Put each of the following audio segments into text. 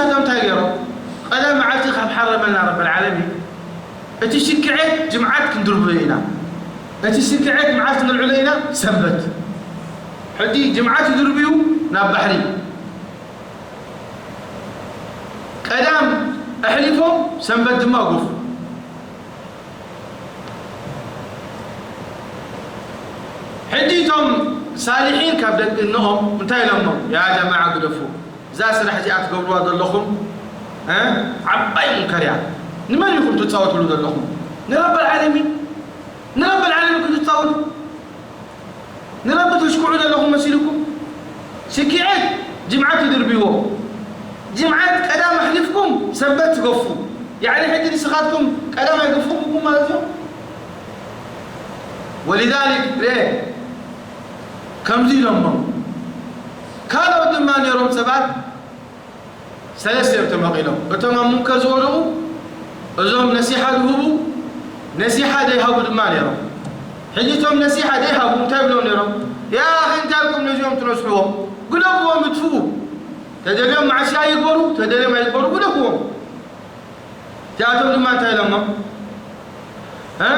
ንሳቶም እንታይ ገይሮም? ቀዳም መዓልቲ ካብ ሓረመልና ረበል ዓለሚን፣ እቲ ሽክዐት ጅምዓት ክንድርብዮ ኢና። እቲ ሽክዐት መዓልቲ ንልዕሎ ኢና፣ ሰንበት። ሕጂ ጅምዓት ይድርብዩ ናብ ባሕሪ። ቀዳም ኣሕሊፎም ሰንበት ድማ ጎፉ። ሕጂ እቶም ሳሊሒን ካብ ደቂ እኖኦም እንታይ ኢሎሞም? ያ ጀማዓ ግደፉ፣ እዛ ስራሕ እዚኣ ትገብርዋ ዘለኹም እ ዓባይ ሙንከር እያ። ንመን ኢኹም ትጻወትሉ ዘለኹም? ንረበል ዓለሚን፣ ንረበል ዓለሚን ክትጻወቱ ንረቢ ተሽኩዑ ዘለኹም መሲልኩም? ሽኪዐት ጅምዓት ትድርብይዎ። ጅምዓት ቀዳም ኣሕሊፍኩም ሰንበት ትገፉ። ያዕኒ ሕጂ ንስኻትኩም ቀዳም ኣይገፉኹም ማለት እዩ። ወሊዛሊክ ርኤ ከምዚ ኢሎሞ። ካልኦት ድማ ነይሮም ሰባት ሰለስተ እዮም ተመቒሎም። እቶም ኣብ ሙንከር ዝወደቑ፣ እዞም ነሲሓ ዝህቡ፣ ነሲሓ ዘይሃቡ ድማ ነይሮም። ሕጂ እቶም ነሲሓ ዘይሃቡ እንታይ ይብሎም ነይሮም? ያ ኣኺ እንታይ ኢልኩም ነዚኦም ትነስሕዎም? ግደፍዎም፣ እጥፍኡ። ተደልዮም ማዕስያ ይግበሩ፣ ተደልዮም ኣይግበሩ፣ ግደፍዎም። እዚኣቶም ድማ እንታይ ኢሎሞም? እ?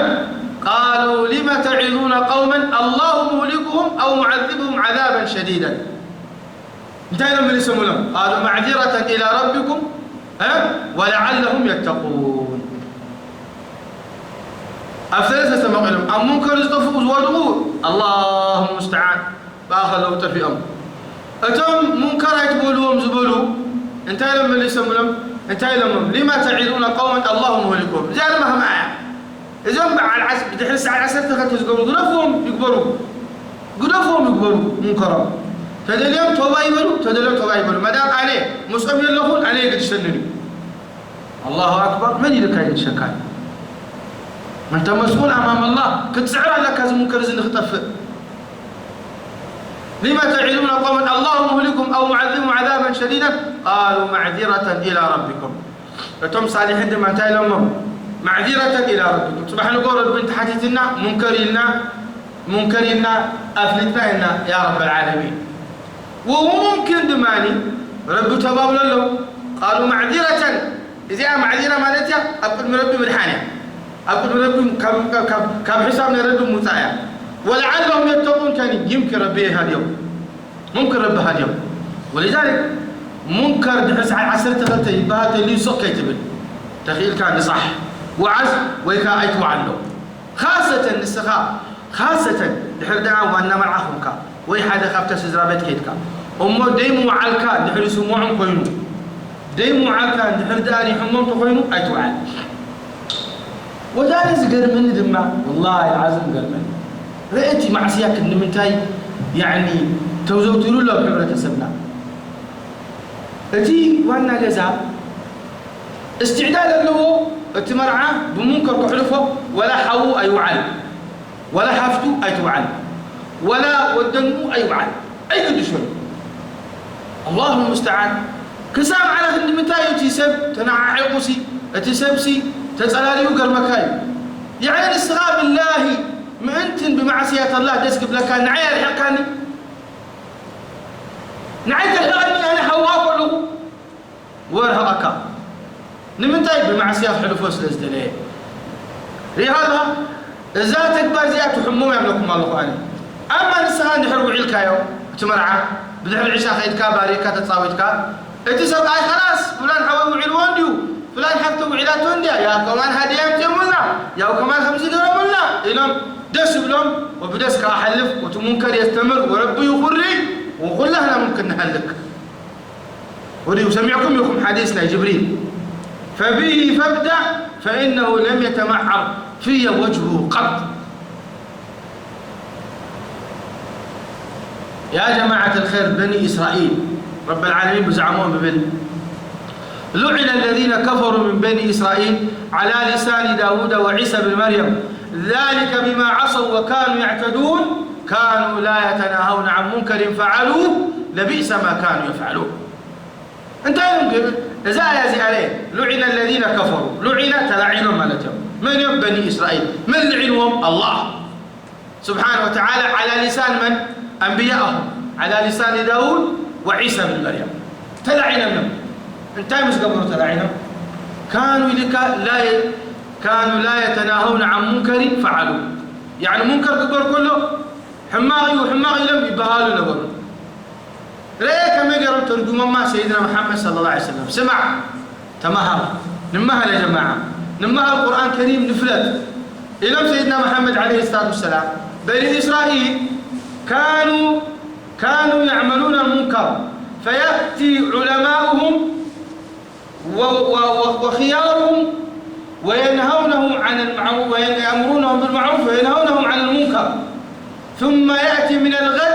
قالوا لم تعظون قوما الله مهلكهم أو معذبهم عذابا شديدا. እንታይ ኢሎም መሊሶምሎም? قالوا معذرة إلى ربكم ولعلهم يتقون። ኣብ ሰለስተ ተመቒሎም ኣብ ሙንከር ዝጠፍኡ ዝወድቑ ኣላሁ ሙስተዓን ብኣኸለዉ ጠፊኦም። እቶም ሙንከር ኣይትበልዎም ዝበሉ እንታይ ኢሎም መሊሶምሎም? እንታይ ኢሎሞም? لم تعظون قوما الله مهلكهم። እዚኣ ድማ ከምኣ እያ። እዞም በዓል ዓስ ብድሕሪ ሰዓት ዓሰርተ ክልተ ዝገብሩ ግደፍዎም ይግበሩ፣ ግደፍዎም ይግበሩ ሙንከሮም። ተደልዮም ቶባ ይበሉ፣ ተደልዮም ቶባ ይበሉ። መዳም ኣነ ምስኦም የለኹን ኣነ የገድሰንን እዩ። ኣላሁ ኣክበር። መን ኢልካ ይገድሸካ? ኣንተ መስኡል ኣማም ኣላህ ክትፅዕር ኣለካ እዚ ሙንከር እዚ ንክጠፍእ። لم تعظون قوما الله مهلكهم أو معذبهم عذابا شديدا قالوا معذرة إلى ربكم እቶም ሳሊሒን ድማ እንታይ ኢሎሞም? معذرة إلى ربكم ጽባሕ ንግሆ ረቢ እንተሓቲትና ሙንከር ኢልና ሙንከር ኢልና ኣፍሊጥና ኢልና ያ ረበል ዓለሚን። ወሙምኪን ድማ ረቢ ተባብለሎም። قالوا معذرة እዚኣ ማዕዚራ ማለት እያ ኣብ ቅድሚ ረቢ ምድሓን እያ። ኣብ ቅድሚ ረቢ ካብ ሕሳብ ናይ ረቢ ምውፃእ እያ። ولعلهم يتقون ከኒ ይምኪ ረቢ ይሃድዮም ሙምኪን ረቢ ሃድዮም። ولذلك ሙንከር ድሕሪ ሰዓት ዓሰርተ ክልተ ይበሃል ተልዩ ስቕ ከይትብል ተኽኢልካ ንፃሕ ውዓዝ ወይ ከዓ ኣይትውዓሎ። ካሰተን ንስኻ ካሰተን ድሕሪ ደኣ ዋና መርዓ ኹንካ ወይ ሓደ ካብታ ስድራ ቤት ከይድካ እሞ ደይ ምውዓልካ ድሕሪ ስምዖም ኮይኑ ደይ ምውዓልካ ድሕሪ ደኣ ይሕሞም ተኾይኑ ኣይትውዓል። ወዳኒ ዝገርመኒ ድማ ወላሂ ዓዝም ገርመኒ ርእቲ ማዕስያ ክንምንታይ ያዕኒ ተዘውትሩ ኣሎ ኣብ ሕብረተሰብና። እቲ ዋና ገዛ እስትዕዳድ ኣለዎ እቲ መርዓ ብሙንከር ክሕልፎ ወላ ሓዉ ኣይውዓል ወላ ሓፍቱ ኣይትውዓል ወላ ወደንኡ ኣይውዓል ኣይግድሾን። ኣላሁ ሙስተዓን። ክሳብ ዓለ ክንዲ ምንታይ እዩ እቲ ሰብ ተነዓዒቑሲ እቲ ሰብሲ ተጸላሊኡ ገርመካ እዩ። ያዕኒ ንስኻ ብላሂ ምእንትን ብማዕስያት ኣላህ ደስ ክብለካ ንዓይ ኣርሕቕካኒ ንዓይ ተርሕቐኒ ኣነ ሓዋ ከለኹ ወርሕቐካ ንምንታይ ብማዕስያ ክሕልፎ ስለ ዝደለየ ሪኢኻ ኣለኻ። እዛ ተግባር እዚኣ ትሕሙም ያብለኩም ኣለኹ ኣነ። ኣማ ንስኻ እንድሕር ውዒልካዮ እቲ መርዓ ብድሕሪ ዕሻ ከይድካ ባሪካ ተጻዊትካ እቲ ሰብኣይ ኸላስ ፍላን ሓወይ ውዒልዎ እንድዩ ፍላን ሓፍተ ውዒላቶ እንድያ ያው ከማን ሃድያ ኣምፅኦምልና ያው ከማን ከምዚ ገይሮምልና ኢሎም ደስ ይብሎም። ወብደስ ከዓ ሓልፍ ወቲ ሙንከር የስተምር ወረቢ ይኹሪ ወኩላህና ሙምክን ንሃልክ። ودي سمعكم يخم حديث نا جبريل فبه فابدأ فإنه لم يتمعر في وجهه قط. يا جماعة الخير بني إسرائيل رب العالمين بزعمهم ببل لعن الذين كفروا من بني إسرائيل على لسان داود وعيسى بن مريم ذلك بما عصوا وكانوا يعتدون كانوا لا يتناهون عن منكر فعلوه لبئس ما كانوا يفعلون. انت يمكن إذا يا زي عليه لعن الذين كفروا لعن تلعنوا مالتهم من يوم بني إسرائيل من لعنهم الله سبحانه وتعالى على لسان من؟ أنبياءهم على لسان داود وعيسى بن مريم تلعن منهم እንታይ ምስ ገበሩ ተላዒሎም? ካኑ ኢልካ ላ የ-፣ ካኑ ላ የተናሃውነ ዓን ሙንከሪን ፈዓሉ። ያዕኒ ሙንከር ክግበር ከሎ ሕማቕ እዩ፣ ሕማቕ ኢሎም ይበሃሉ ነበሩ። ረኤ ከመይ ገይሮም ተርጉሞማ ሰይድና መሓመድ ሰለላሁ ዐለይሂ ወሰለም። ስማዕ፣ ተመሃር፣ ንመሃር ያ ጀማዓ፣ ንመሃር ቁርኣን ከሪም ንፍለጥ ኢሎም ሰይድና መሓመድ ዐለይሂ ሰላቱ ወሰላም። በኒ እስራኤል ካኑ ካኑ ያዕመሉነ ልሙንከር ፈያእቲ ዑለማኡሁም و-، و-، و-، وخيارهم وينهونهم عن المعروف، وين-، يأمرونهم بالمعروف وينهونهم عن المنكر، ثم يأتي من الغد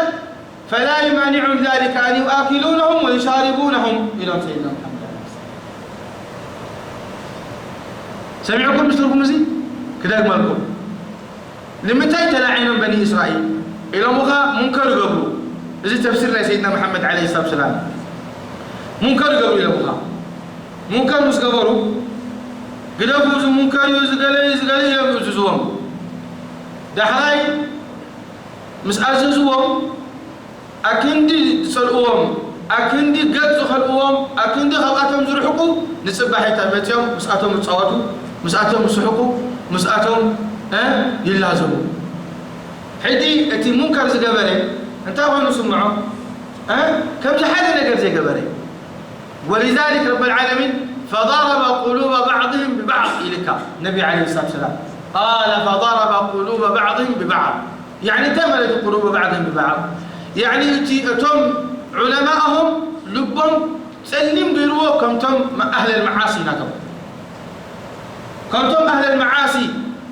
فلا يمانعهم ذلك أن يؤكلونهم ويشاربونهم إلى سيدنا محمد عليه الصلاة والسلام. سمعكم مش تركم زي؟ كده أجملكم. ንምንታይ ተላዒኖም በኒ እስራኤል ኢሎምኻ ሙንከር ይገብሩ። እዚ ተፍሲር ናይ ሰይድና መሓመድ ዐለይሂ ሰላቱ ወሰላም። ሙንከር ይገብሩ ኢሎምኻ። ሙንከር ምስ ገበሩ፣ "ግደፉ፣ እዚ ሙንከር እዩ፣ እዚ ገለ እዩ፣ እዚ ገለ እዩ" ኢሎም ይእዝዝዎም። ዳሕራይ ምስ ኣዘዝዎም፣ ኣክንዲ ዝጸልእዎም፣ ኣክንዲ ገጽ ዝኸልእዎም፣ ኣክንዲ ካብኣቶም ዝርሕቁ፣ ንጽባሒታ መጺኦም ምስኣቶም ይጻወቱ፣ ምስኣቶም ይስሕቁ፣ ምስኣቶም፣ እ፣ ይላዘቡ። ሕጂ እቲ ሙንከር ዝገበረ እንታይ ኮይኑ ስምዖ? እ፣ ከምዚ ሓደ ነገር ዘይገበረ። ولذلك رب العالمين فضرب قلوب بعضهم ببعض ኢልካ ነቢ ዐለይሂ ሰላቱ ወሰላም። قال فضرب قلوب بعضهم ببعض. ያዕኒ እንታይ ማለት እዩ? قلوب بعضهم ببعض። ያዕኒ እቲ፣ እቶም ዑለማኦም ልቦም ጸሊም ገይርዎ ከምቶም ኣህለል መዓሲ ናቶም። ከምቶም ኣህለል መዓሲ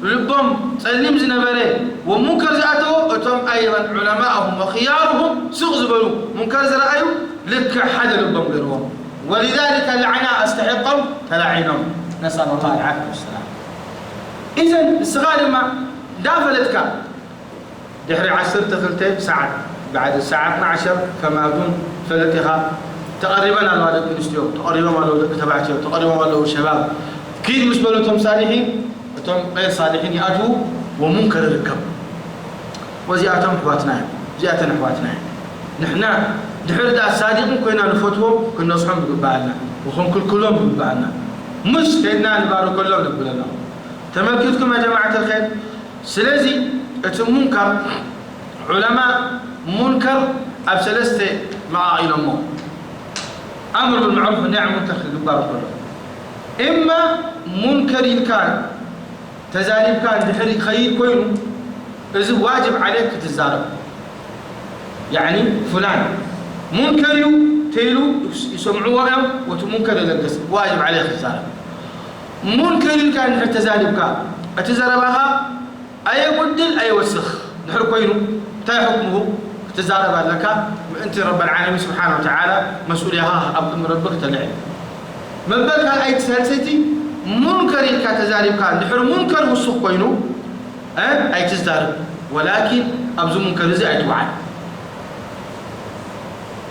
ልቦም ጸሊም ዝነበረ ወሙንከር ዝኣተዎ፣ እቶም ኣይضا ዑለማኡሁም ወኽያሩሁም ስቕ ዝበሉ ሙንከር ዝረኣዩ ልክዕ ሓደ ልቦም ገይርዎም። ولذلك لعنة ኣስተሒቆም ተላዒኖም። نسأل الله العافية والسلام. إذن ንስኻ ድማ እንዳፈለጥካ ድሕሪ ዓሰርተ ክልተ ሰዓት፣ بعد الساعة اثنا عشر كما أظن ፈለጥ ኢኻ። ተቐሪበን ኣለዋ ደቂ ኣንስትዮ፣ ተቐሪቦም ኣለዉ ደቂ ተባዕትዮ፣ ተቐሪቦም ኣለዉ ሸባብ። ኪድ ምስ በሉ እቶም ሳሊሒን፣ እቶም غير ሳሊሒን ይኣትዉ ወሙንከር ይርከብ። ወዚኣቶም ኣሕዋትና እዮም፣ እዚኣተን ኣሕዋትና እዮም። ንሕና ድሕሪ ደኣ ሳዲቕን ኮይና ንፈትዎም፣ ክንነጽሖም ይግብኣና፣ ወክንክልክሎም ይግብኣና። ምሽ ከድና ንባርኮሎም ነብለሎም። ተመልኪትኩም ያ ጀማዓት الخير። ስለዚ እቲ ሙንከር ዑለማ ሙንከር ኣብ ሰለስተ መቓቒሎሞ። ኣምር ብልማዕሩፍ ወነህይ ዓን ሙንከር ክግበር ከሎ፣ እማ ሙንከር ኢልካ ተዛሪብካ እንድሕር ይኸይድ ኮይኑ፣ እዚ ዋጅብ ዓለይክ ክትዛረብ። ያዕኒ፣ ፍላን ሙንከር እዩ ተይሉ ይሰምዕዎ እዮም፣ ወቲ ሙንከር የለግስ፣ ዋጅብ ዓለይክ ክትዛረብ። ሙንከር ኢልካ እንድሕር ተዛሪብካ፣ እቲ ዘረባኻ ኣየጉድል ኣየወስኽ ድሕር ኮይኑ፣ እንታይ ሕክምሁ? ክትዛረብ ኣለካ። ምእንቲ ረበል ዓለሚን ስብሓነ ወተዓላ መስኡልያኻ ኣብ ቅድሚ ረቢ ክተልዕል። መበል ካልኣይቲ ሳልሰይቲ ሙንከር ኢልካ ተዛሪብካ፣ ድሕሪ ሙንከር ውሱኽ ኮይኑ፣ እ፣ ኣይትዛረብ። ወላኪን ኣብዚ ሙንከር እዚ ኣይትውዓል።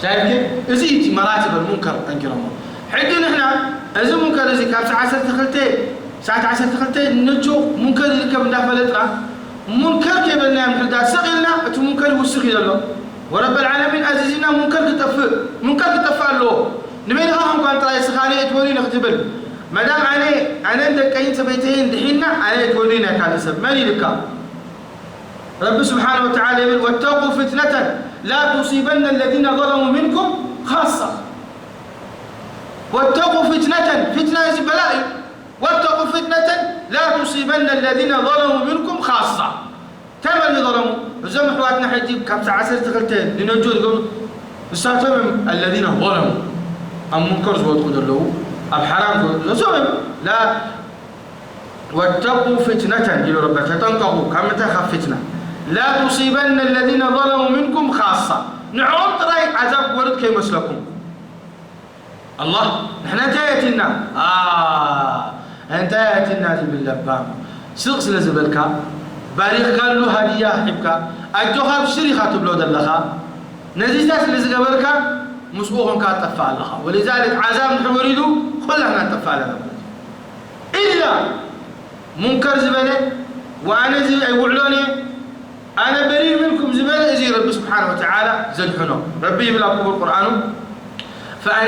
ሻይፍኪ፣ እዚ እቲ መራትብ ሙንከር ኣንኪሮሞ። ሕጂ ንሕና እዚ ሙንከር እዚ ካብ ሰዓት ዓሰርተ ክልተ፣ ሰዓት ዓሰርተ ክልተ ነጆ ሙንከር ይርከብ እንዳፈለጥና፣ ሙንከር ከይበልናዮ ምሕዳር ስቕ ኢልና፣ እቲ ሙንከር ይውስኽ እዩ ዘሎ። ወረበል ዓለሚን ኣዚዝና ሙንከር ክጠፍእ፣ ሙንከር ክጠፍእ ኣለዎ። ንበይንኻ ኾንኳን ጥራይ እስኻ ኣነ እትበልዩ ንክትብል። መዳም ኣነ፣ ኣነን ደቀይን ሰበይተይን ድሒና ኣነ እትበልዩ ናይ ካልእ ሰብ መን ኢልካ? ረቢ ስብሓነ ወተዓላ ይብል፣ "ወተቁ ፍትነተን ላ ቱሲበነ ለዚነ ዘለሙ ሚንኩም ኻሳ። ወተቁ ፍትነተን"፣ ፊትና እዚ በላእ እዩ። "ወተቁ ፍትነተን ላ ቱሲበነ ለዚነ ዘለሙ ሚንኩም ኻሳ።" ተመን ዘለሙ፣ እዞም ኣሕዋትና ሕጂ ካብ ሰዓት ዓሰርተ ክልተ ንነጆ ዝገብሩ፣ ንሳቶም እዮም፣ ኣለዚነ ዘለሙ፣ ኣብ ሙንከር ዝወድቁ ዘለዉ፣ ኣብ ሓራም ዝወድቁ፣ እዞም እዮም። ላ ወተቁ ፍትነተን ኢሉ ረቢ፣ ተጠንቀቑ፣ ካብ ምንታይ? ካብ ፍትና። ላ ቱሲበነ ለዚነ ዘለሙ ሚንኩም ኻሳ፣ ንዕኦም ጥራይ ዓዛብ ክወርድ ከይመስለኩም። ኣላህ፣ ንሕና እንታይ ኣቲና? ኣ፣ እንታይ ኣቲና ዝብል ለባም፣ ስቕ ስለ ዝበልካ፣ ባሪኽካሉ ሃድያ ሂብካ፣ ኣጆኻ ኣብሽር ኢኻ ትብሎ ዘለኻ፣ ነዚታት ስለ ዝገበርካ፣ ምስኡ ኾንካ ትጠፍእ ኣለኻ። ወሊዛሊክ ዓዛብ እንድሕር ወሪዱ፣ ኹላህና ንጠፍእ ኣለና ማለት እዩ። ኢላ ሙንከር ዝበለ፣ ወኣነ እዚ ኣይውዕሎን እየ፣ ኣነ በሪእ ምንኩም ዝበለ፣ እዚ ረቢ ስብሓነ ወተዓላ ዘድሕኖ። ረቢ ይብል ኣብ ክቡር ቁርኣኑ፣ ፈኣን